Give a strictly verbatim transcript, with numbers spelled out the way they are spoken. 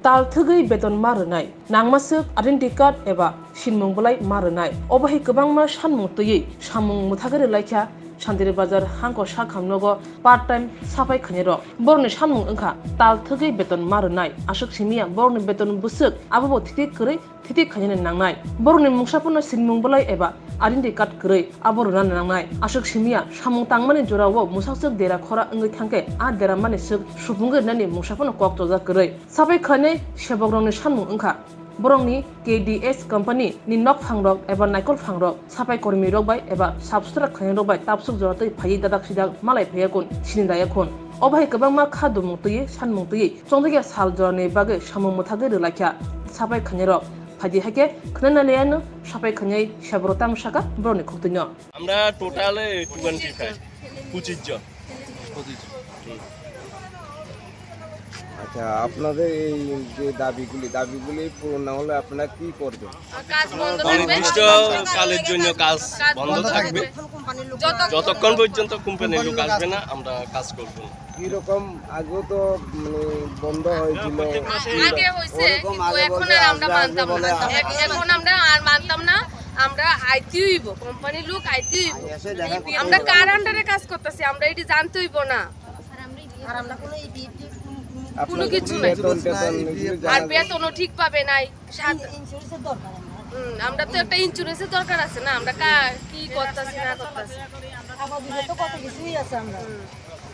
Tal thwgwi beton ma rwnai, nangmaswk identity card eba sinmung bwlai ma rwnai. Obo hai kwbangma sanmung twiwi samung mwthagwi rwlaikha Santiri Bazar hangko sakhamnogo part time sapai khainairok. Borokni sanmung wngkha tal thwgwi beton ma rwnai, aswk simiya borokni beton bwswk abobo thiti kwrwi thiti khainani nangnai. Borokni mungsa phano sinmung bwlai eba identity card kwrwi abo rwna nangnai. Aswk simiya samung tangmani jorao mwsakchwk dera khora wngwi thangkhe a dera mani swk supungwi rwnani mungsa phano kok chojak kwrwi. Sapai khlainai sebokrokni sanmung wngkha borokni K D S company ni nok phangrok eba naikol phangrok sapai kormirok bai eba sap sutra khlainairok bai tapsuk jora twi phaiwi dadak sidak malai phaiyakhun, sini dayakhun. Obo hai kwbangma kha dumung twiwi sanmung twiwi chongjakya sal jorani bagwi samung mwthagwi rwlaikha sapai khlainairok. Phaidi haikhe khwnana liyano sapai khlainai seborok tamo sakha borokni khuk twino. আমরা total twenty five, পঁচিশ জন। আচ্ছা, আপনাদের এই যে দাবিগুলি, দাবিগুলি পূরণ না হলে আপনারা কি করবেন? কাজ বন্ধ থাকবে। অনির্দিষ্ট কালের জন্য কাজ কাজ বন্ধ বন্ধ থাকবে। থাকবে। যত যতক্ষণ পর্যন্ত কোম্পানির লোক আসবে না, আমরা কাজ করব না। কিরকম আগেও তো মানে বন্ধ হয়েছিল। আগে হয়েছে, ওরকম কিন্তু আগে এখন বলতে আর আমরা আসবে, আসবে মানতাম বলে না। আ- এখ-, এখন আমরা আর মানতাম না, আমরা আইতে হইব, কোম্পানির লোক আইতে হইব। এসে দেখা করতে আমরা হবে। কার আন্ডারে কাজ করতেছি, আমরা এটি জানতে হইব না। আর আমরা কোনো এই বিএফটি কোনো, কোনো আপনাদের কিছু কি নাই। বেতন টেতন এগুলো আর জানা যায়? বেতনও ঠিক পাবে নাই। সাত- ইন্স্যুরেন্সের দরকার আমরা। হুম, আমরা তো একটা ইন্স্যুরেন্সের দরকার আছে না, আমরা কা-, কি করতেছি না করতেছি। আবার বিগত কত কিছুই আছে আমরা। হুম।